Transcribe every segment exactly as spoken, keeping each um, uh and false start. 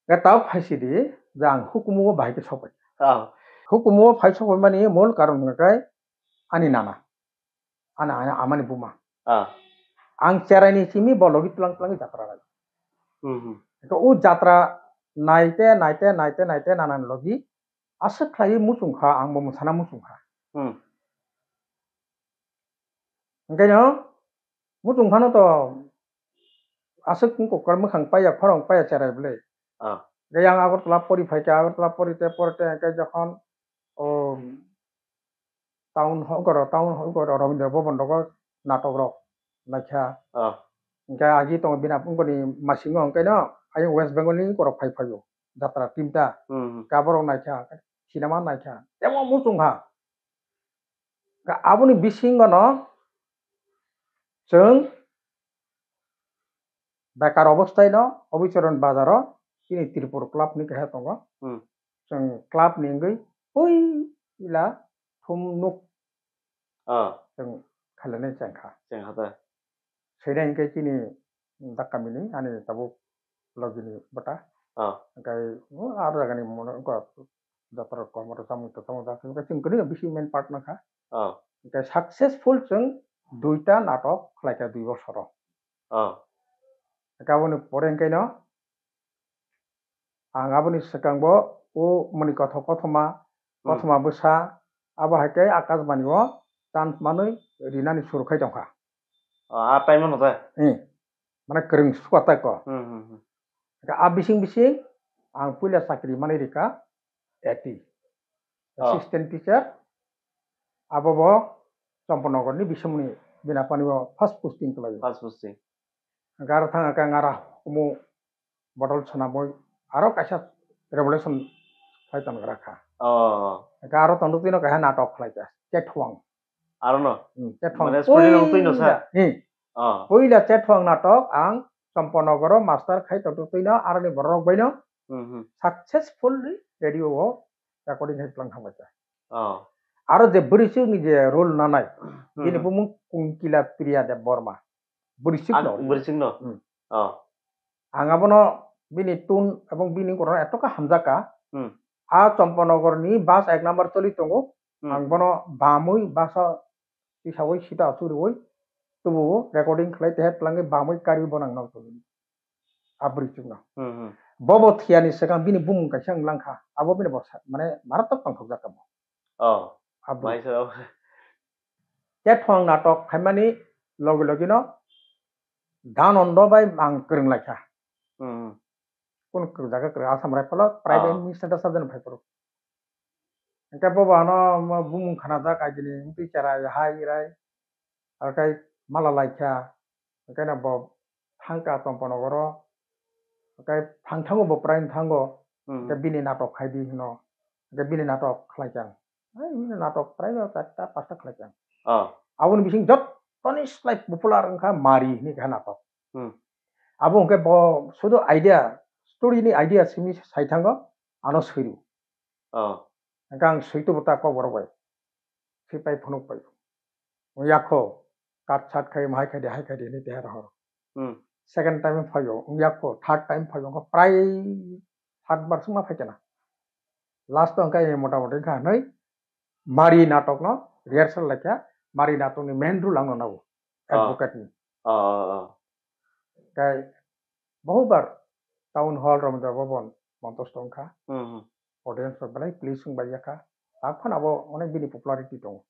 Ga tao phaisi di, je ang hukumu o bahai khe sopai. Ah. Hukumu o phai sopai mani mol karon hwnkhe ani nana. Ani, ani amani buma. Ah. Ang cherai ni simi bo logi tlang tlang jatra nai. Hmm, hmm. Eko o jatra naite, naite, naite, naite nana logi aswk khlai muchung kha, ang bo mwsana muchung kha. Hmm. Hwnkhe no muchung phano to aswk wngkok kar mwkhang paiya, khorang paiya cherai bwle. Ah. Hwnkhe yang Agartala pori phaikha, Agartala pori te, pori te hwnkhe jokhon, o, town hall goro, town hall goro, Rabindra Bhaban rogo natok rok naikha. Ah. Hwnkhe agi tongo bini wngkoni masingo hwnkhe no, ayang West Bengal ni borok phai phaio, jatra team ta. Hmm. Hwnkhe aborok naikha, cinema naikha, temo muchung kha. Ka-, aboni bisingo no chwng bekar obostai no Obicharan Bazar o chini Tripur Club ni keha tongo. Hmm. Chwng club ni wngwi puila thum nuk Ah. chwng khailani chengkha. Chengkha ta. Seinai hwnkhe chini dak kamini ani tabuk logini bwta. Ah. Hwnkhe, o, aro jagani mono wngkha jatra kormo rwchapmung twchapmung jak hwnkhe chwng kwrwino bisi main part nangkha. Ah. Hwnkhe successful chwng duita natok khlaikha dui bosoro. Ah. Hwnkhe aboni pore hwnkhe no ang aboni swkang bo o mani kothok kothoma, Hmm. kothoma bwsa, abo hai khe Akashbani o chance manwi rinani suru khai tongkha. Ah, a time no ta? Hmm. Mane kwrwng sukha tai ko. Hmm, hmm, hmm. Hwnkhe a bising bising ang puila chakri manwi rikha A T. Oh. Assistant teacher. Abo bo Champanagar ni Bisomoni bini apani bo first posting kwlaio. First posting. Hwnkhe aro thang khe ang aro hukumu bodol swnamwi aro kaisa revolution khai tongra kha. Oh. Hwnkhe aro tongtwino kaisa natok khlaikha, Chethuang. Aro no? Hmm, Chethuang. Mane student rok twi no sa? Puila, hmm. Oh. Puila Chethuang natok ang Champanagar o master khai tongtwino aroni borok bai no Hmm, hmm. successfully radio o recording khai tlang thangbaikha. Oh. Aro je bwrwi chukni je role nanai, Hmm, bini hmm. bumung Kunkila Priya Debbarma. Bwrwi chukno. Bwrwi chukno? Hmm. Oh. Ang abono bini tune ebong bini korokno etokha hamjakha. Hmm. A Champanagar ni bus ek number choli tongo. Hmm. Ang bono bamwi bus o tisawi sita achugriwi tubuo recording khlai tehe twlangwi bamwi karwi bono ang nok tongwi. A bwrwi chukno. Hmm, hmm. Bobo thiyani swkang bini bumung kaisa wng langkha. Abo bini bo sa-, mane maratok tongthokjak kha bo. Oh. Abo. Mai sero. Chethuang natok khaimani logi logi no Dhanondo bai ang kwrwng laikha. Hmm. Kunu kwrwng jaga kwrwng Assam Rifle o private Ah. minister da sajani phai phuru. Hwnkhe bobo ano mo bumung khanajak aidini wngtwi cherai hai rai. Arkai mala laikha. Hwnkhe no bo thangka Champanagar o. Hwnkhe thang thango bo prai thango. Hmm. Hwnkhe bini natok khai di hino. Hwnkhe bini natok khlai kha. Ai, bini natok prai no charta pasta khlai kha. Oh. Aboni bising jottoni slai popular wngkha Mari hini kha natok. Hmm. Abo hwnkhe bo sudu idea, story ni idea simi sai thango, ano swiru. Oh. Hwnkhe ang swi tubu ta kok borok bai. Swi pai phunuk pai. Yakho, kat sat khai, mahai khai di, hai khai di, hini teha rohor. Hmm. Second time phaio, yakho, third time phaio, wngkha prai sat bar sungma phai kana. Last o hwnkhe mota moti wngkha hwnwi, Mari natok no rehearsal laikha, Mari natok ni main role ang no nago, Ah. advocate ni. Ah, ah, ah. Kai bohubar town hall Rabindra Bhavan montos tongkha. Hmm, hmm. Audience rok belai please wng bai yakha. Tak phano abo onek bini popularity tongo.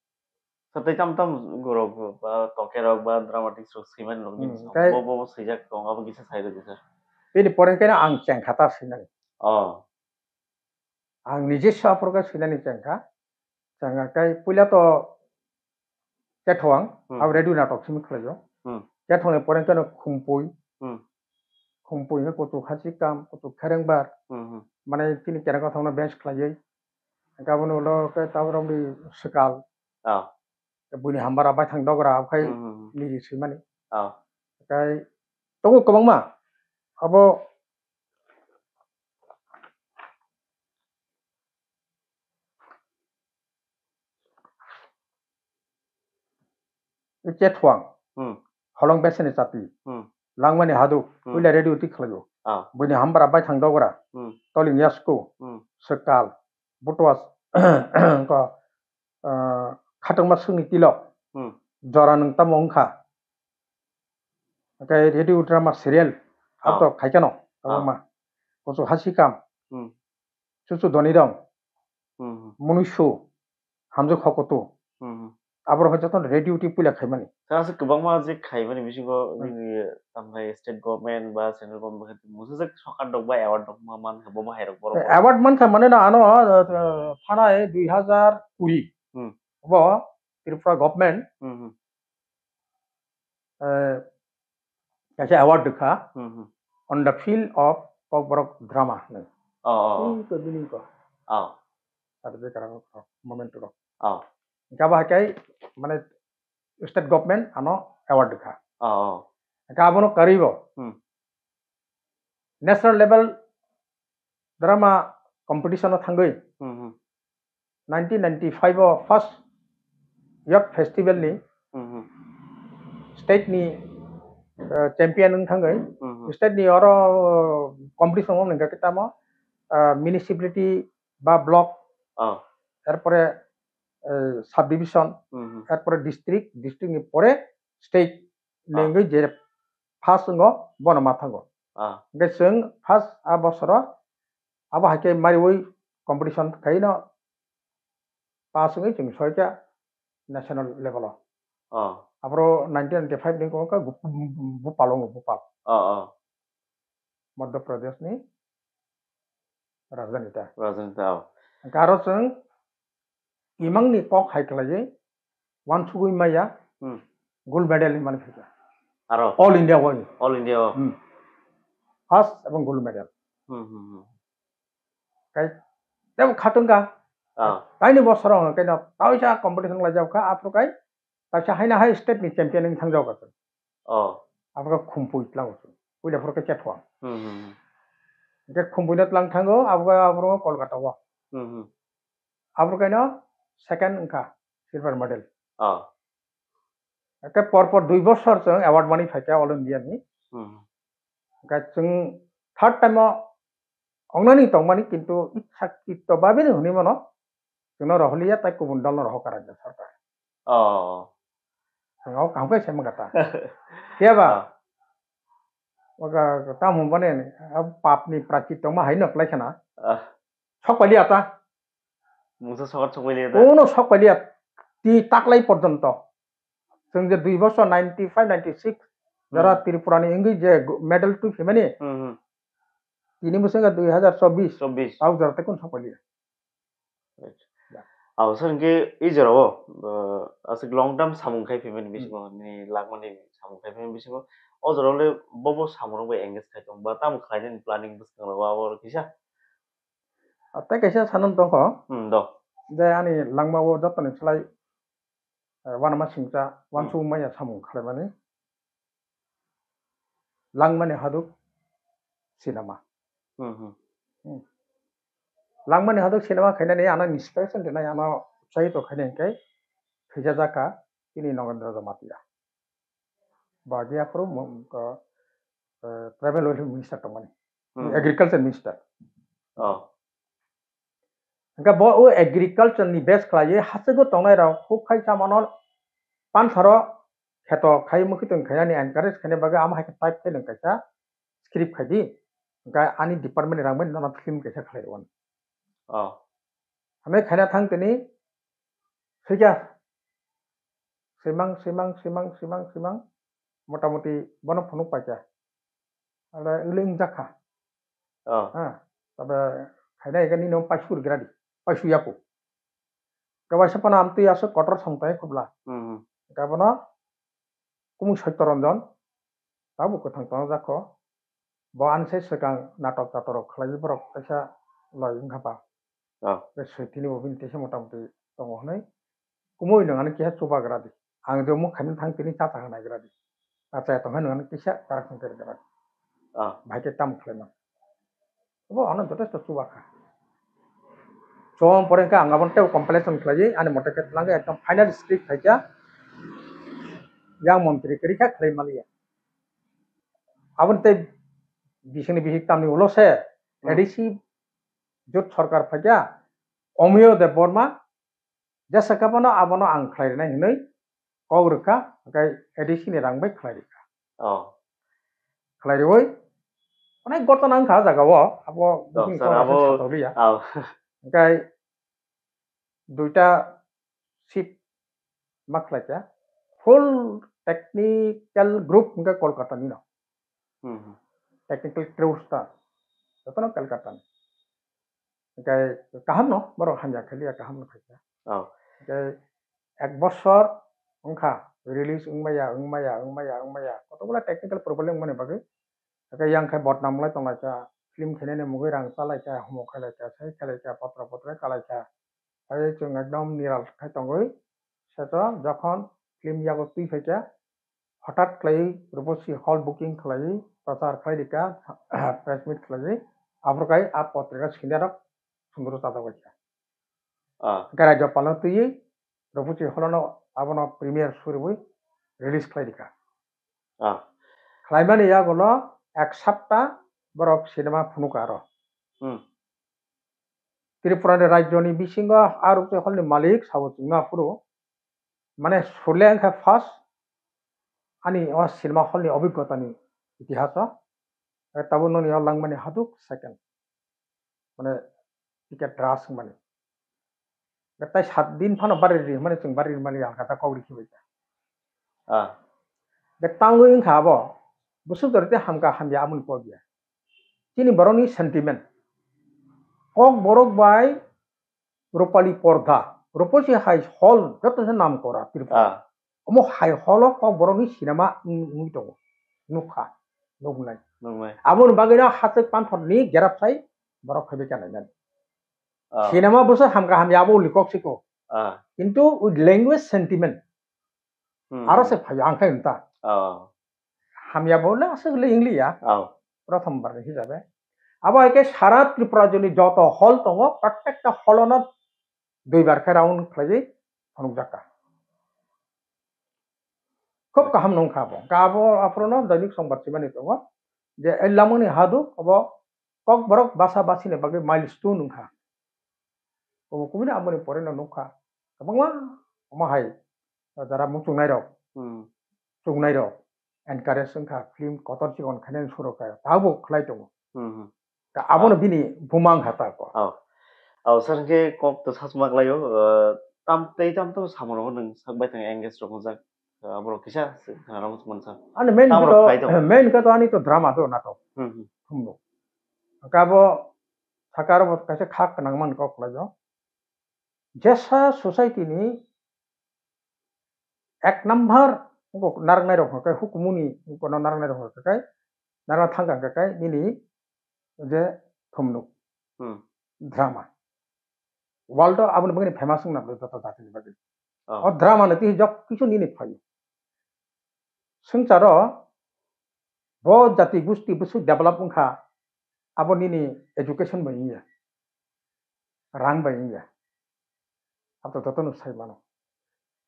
So, tei tam tam gorok ba toke rok ba dramatics rok swimani rok Hmm, bini tei bo, bo, bo swijak tong, abo kisa sai rwdi sir. Bini pore khe ang chengkha ta swinani. Oh. Ang nijesa aphuru khe swinani chengkha. Chengkha kai puila to Chethuang, Hmm. abo radio natok simi khlaio. Hmm. Chethuang ni pore khe no Khumpui. Hmm. Khumpui khe kuchuk Hasikam, kuchuk Kherengbar. Hmm, hmm. Mane chini Kerengkha thangno bench khlaiwi. Hwnkhe aboni ulo khe tabuk romdi swkal. Ah. Buini hambara baithang dogra, okhai Hmm, hmm, hmm. niji swimani. Ah. Kai tongo kwbangma. Abo Chethuang. Hmm. Holong beseni chati. Hmm. Langmani haduk. Hmm. Puila radio twi khlaio. Ah. Buini hambra baithang dogra. Hmm. Toling yasku. Hmm. Swkal. Butwas. Ko, ah, khatungma swkni tilok. Hmm. Jora nwng tamo wngkha. Hwnkhe radio drama serial. Ah. Abto khaikano. Ah. Tabukma. Kuchuk hasi kam. Hmm. Chuchu doni dong. Hmm. Munuisu. Hamjwk hokotu. Hmm. Aborok hai jotono radio twi puila khaimani. Tei aswk kwbangma je khaimani bisingo Hmm. nini tamni state government ba central government bai khe mungsa je sokar rok bai award rok ma man kha bo bahai rok borok. Eh, award mankha mane na ano, eh, thana, eh, dui hazar kuri. Hmm. Bo Tripura government. Hmm, hmm. Eh, kaisa award rwkha Hmm, hmm. on the field of Kokborok drama hinwi. Oh, oh, oh. Tei ko bini ko. Oh. Aro je karang rok, moment rok. Oh. Hingke abo hai khe, mane, state government ano award rwkha. Oh, oh. Hingke abono karwi bo. Hmm. National level drama competition o thangwi Hmm, hmm. nineteen ninety-five o first Youth Festival ni Hmm, hmm. State ni, eh, champion wng thangwi Hmm, hmm. State ni oro competition wng kha tamo, eh, municipality ba block, Oh. Erpore, eh, subdivision, Hmm, hmm. Erpore district, district ni pore state Ah. Nengwi je first wngo, bono ma thango. Ah. Hingke chwng first a bosoro abo hai khe mariwi competition khaino pass wngwi chwng soikha national level o. Ah. Aboro nineteen ninety-five ni wngkha Bhopal, wngkha Bhopal. Ah, ah. Madhya Pradesh ni rajdhani ta. Rajdhani ta, oh. Hingke aro chwng imang ni kok hai khlaiwi wansugwi maya Hmm. Gold medal hinmani phaikha. Aro? All India o. All India o. Hmm. First ebong gold medal. Hmm, hmm, hmm. Kai tebo khatungkha. Ah. Taini bosoro hwnwi kaino taisa competition laijak kha, aphuru kai taisa haino hai state ni champion wng thangjak kha. Oh. Aphuru khumpui tlango. Puila phuru khe chethuang. Hmm, hmm, hmm. Hingke khumpuino tlang thango, abo, abo Kolkata o. Hmm, hmm. Abo kaino second wngkha silver medal. Oh. Hingke por por dui bosor chwng award mani phaikha All India ni. Hmm. Hingke chwng third time o ongnani tongmani kintu itsa kitto babini hwnwi mano. Chwngno rohorliya tai kubun dolno rohor karakjak sarkar. Oh. Chwng o kaham khe se mankha ta. Phiya ba? Ah. Oga tamo hwnbani, ah, papni prakti tongma haino kwlai khana. Ah. Sok pailiya ta. Mungsa sokar sok pailiya ta. Kuno sok pailiya. Ti taklai porjonto. Chwng je dui bosor ninety-five ninety-six jora Hmm. Tripura ni wngwi je go-, medal twi phimani. Hmm, hmm. Tini bwswk dui hazar chobbish. Chobbish. Abo jora tei kunu sok pailiya. Right. Ya. Abo sir hwnkhe i jorao, uh, aswk long term samung khai phaimani Hmm. bisingo, nini langmani samung khai phaimani bisingo, o jorao le bobo samung rok bai engage khai tong ba, tamo khlainani planning bwskango abo kisa? Ah, tei kaisa sanani tongkho. Hmm, do. Je ani langmao jotoni slai, eh, uanama singcha, Hmm. uansuk maya samung khlaimani. Langmani haduk cinema. Hmm, hmm. Hmm. Langmani haduk cinema khainani ano inspiration rinai, ano utsahito khainai hwnkhe thwijajak kha chini Nogendra Jamatia. Bo agi aphuru mo-, ko, eh, tribal welfare minister tongmani. Hmm. Agriculture minister. Oh. Hingke bo o agriculture ni base khlaiwi hachwgo tongnai rok huk khai chamano pansaro kheto khai mukhi tong khainani encourage khaina bagwi amo hai khe type khe nwng kaisa script khai di. Hingke ani department ni rang bai nono film kaisa khlai rw. Oh. Hwnwi khaina thang tini swikha. Swimang, swimang, swimang, swimang, swimang. Motamoti bono phunuk paikha. Ale wngli wngjakha. Oh. Ha. Tabe khaina ega nino paisur gradi. Paisu yaku. Kawaisa pana amtwi aswk kotor songtai khubla. Hmm. Kabono kumui Sotyo Ranjan. Tabuk kwthang tongjak kho. Bo ani sai swkang natok tatok rok khlaiwi borok kaisa loi wngkha ba. Oh. Be soi tini bo bini teisa motamoti tongo hwnwi. Kumui nwng ani keha chubagra di. Ang je omo khaina thang tini cha cha naigra di. Achai tongkha nwng ani kisa correction karigra di. Oh. Bhai khe tamo khlaimang. Bo ano jotesto chubakha. Chong pore khe ang aboni tei compilation khlaiwi ani mote khe twlangwi ekdom final script khaikha. Yang montri kwrwi kha khlai maliya. Aboni tei Bisingni bihik tamni ulo se Hmm. A D C jot sarkar phaikha, Omiyo Debbarma, jesa khe bono abono ang khlai rwnai hinwi kok rwkha, hwnkhe A D C ni rang bai khlai rwkha. Oh. Khlai rwi, onek gotona wngkha o jaga o, abo Dok, bini sir, kok abo, satoliya. Oh. Hwnkhe duita shift ma khlaikha, full technical group hwnkhe Kolkata nino. Hmm, hmm. Technical crews ta, jotono Kolkata ni. Hwnkhe kaham no, borok hamya khe liya, kaham no khaikha. Oh. Hwnkhe ek bosor wngkha, release wngmaya, wngmaya, wngmaya, wngmaya. Kotokgola technical problem wngmani bagwi. Hwnkhe yang khe bodnam lai tonglaikha, film khainani mugwi rang chalaikha, homo khailaikha, sai khailaikha, potra potra kalaikha. Phai chwng ekdom niral khai tongwi. Seto jokhon film yago twi phaikha, hothat khlaiwi Ruposi hall booking khlaiwi prochar khlai rikha, press meet khlaiwi. Aphuru khai a potrika sinarok sunduru chajak baikha. Ah. Hwnkhe Rajyapalno twiwi Ruposi holono abono premiere suriwi release khlai rikha. Ah. Khlaimani yagulo ek sapta borok cinema phunukha aro. Hmm. Tripura ni rajyo ni bisingo a Ruposi hall ni malik sabo chwngno aphuru. Mane Sule wngkha first ani o cinema hall ni obhiggota ni itihas o. Tabuk noni o langmani haduk second. Mane ticket rush wngmani. Tei sat din phano bari ri hwnmani chwng bari rimani ang kata kok rikhi bai kha. Ah. De tangwi wngkha abo. Bwswk jora tei hamkha hamya amoni kok ya. Chini borokni sentiment. Kok borok bai Rupali Porda. Ruposi hai hall joto se nam kora Tripura. Ah. Omo hai holo kok borokni cinema wng-, wngwi tongo. Nukha, nuknai. Nuknai. Aboni bagwino hachwk panthorni gerap sai borok phaibai kha nainani. Ah. Cinema bwsa hamkha hamya abo uli kok siko. Ah. Kintu with language sentiment. Hmm. Aro se phaio ang khai unta. Ah. Hamya bo le aswk le hingliya. Ah. Prothom bar hisabe. Abo hai khe sara Tripura joni joto hall tongo, prottekta hall ono duibar khe round khlaiwi phunukjak kha. Khub kaham nung kha bo. Hwnkhe abo aphuru no Dainik Songbar simani tongo je, "Ei lamani hadu obo Kokborok basa basini bagwi milestone wng kha." Obo kubuni amoni pore no nukha. Kwbangma omo hai jara muchungnai rok, Hmm. chungnai rok encourage wng kha, film kotor chikon khainani suru kha, tabuk khlai tongo. Hmm, hmm. Ka abono Ah. bini buma wng kha ta ko. Oh. Oh, sir, hwnkhe kok to sachuma khlaio, uh, tam tei tam to samung rok nwng sak bai thang engage rok wngjak, uh, borok kisa se khna rok mano sir. Ani main Tam khe rok to, khlai tongo. Main khe to ani to drama to natok. Hmm, hmm. Thumno. Ka bo sakar bo kaisa kha kwnang man kok khlaio. Jesa society ni ek number narwknai rok hwnkhe hukumuni kono narwknai rok hwnkhe narwkna thangkha hwnkhe nini je thumnuk Hmm. drama. World o aboni bagwi famous wngna joto jatini bagwi. Oh. O drama no twi jok kisu nini phaio. Swngcharo bo jati gusti bwswk develop wngkha, abo nini education bai wngya, rang bai wngya. Abo to jotono sai mano.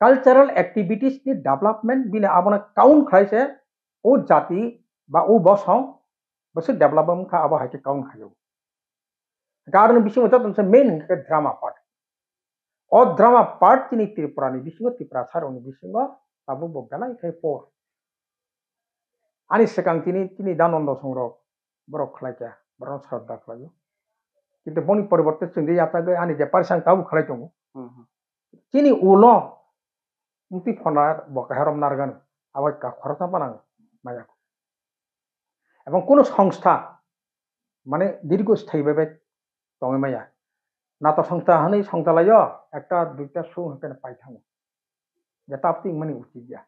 Cultural activities ni development bini abono count khlai se o jati ba o bosong bwswk develop wngkha abo hai khe count khaio. Hwnkhe aroni bisingo joto se main hwnkhe drama part. O drama part chini Tripura ni bisingo, Tiprasa rokni bisingo tabuk bo belai khai por. Ani swkang chini, chini Danondo Songrok borok khlai kha, borok srodda khlaio. Kintu boni poriborte chwngde yachagwi ani je parisang tabuk khlai tongo. Hmm, hmm. Chini ulo mtwi phona bo kaharom nargan, abo ka khoroksa panang maya. Ebong kuno songstha, mane dirgo sthai bai bai tongwi maya. Nato songstha hwnwi songchalaio, ekta duita su hwnkhe pai thango. Je tap ting mani uchit ya.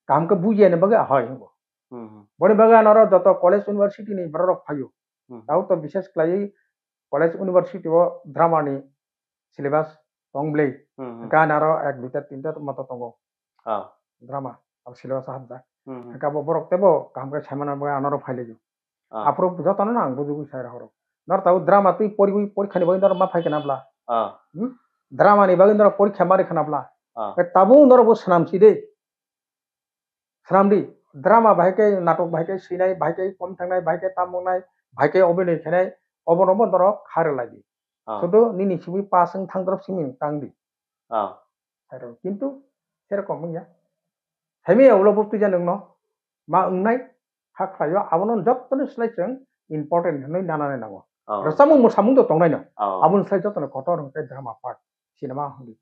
Kaham khe bujiya ni bagwi ahoi hwngo. Hmm, hmm. Boni bagwi anoro joto college university ni borok rok phaio. Hmm. Tao to bishes khlaiwi college university o drama ni syllabus tong bwlwi. Hmm, hmm. Gan aro ek duita tinta moto tongo. Ah. Drama, abo syllabus o hapjak. Hmm, hmm. Hwnkhe abo borok teibo kaham khe saimano bagwi anoro phailaio. Ah. Aphuru jotono no ang bujugwi sai rw horo. Nor tabuk drama twi poriwi porikha ni bagwi nor ma phai khe na bla. Ah. Hmm? Drama ni bagwi nor porikha ma rikha na bla. Ah. Khe tabuk nor bo swnam si de. Swnam di. drama bahai khe, natok bahai khe swinai, bahai khe kom thangnai, bahai khe tam wngnai, bahai khe obinoi khainai, obono bo norok kha rwlai di. Ah. Sudu nini simi pass wng thang drop simi tang di. Ah. Kintu serokom wngya. Simi ulo bo tuja nwngno ma wngnai, ha khlaio, abono jottoni slai chwng important hinwi nanani nango. Oh. Rwchapmung mwsamung to tongnai no. Oh. Aboni slai jotono kotor hwnkhe drama part, cinema hwnwi.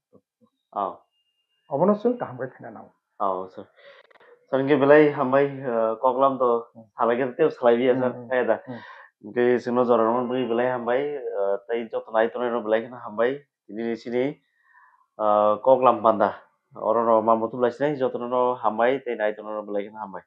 Oh. Abono chwng kaham khe khaina nango. Oh, sir. Sir, hwnkhe belai hambai, uh, koklam to Hmm. salai khe tei salai biya, sir, Hmm, hmm. Kaya da. Hmm. Hwnkhe chwngno jora rwmani bagwi belai hambai, uh, tei joto nai tongnai rok belai kheno hambai. Tini sini, uh, koklam panda. Oro no ma muthub lai sinai jotono no hambai tei nai tongnai rok belai kheno hambai.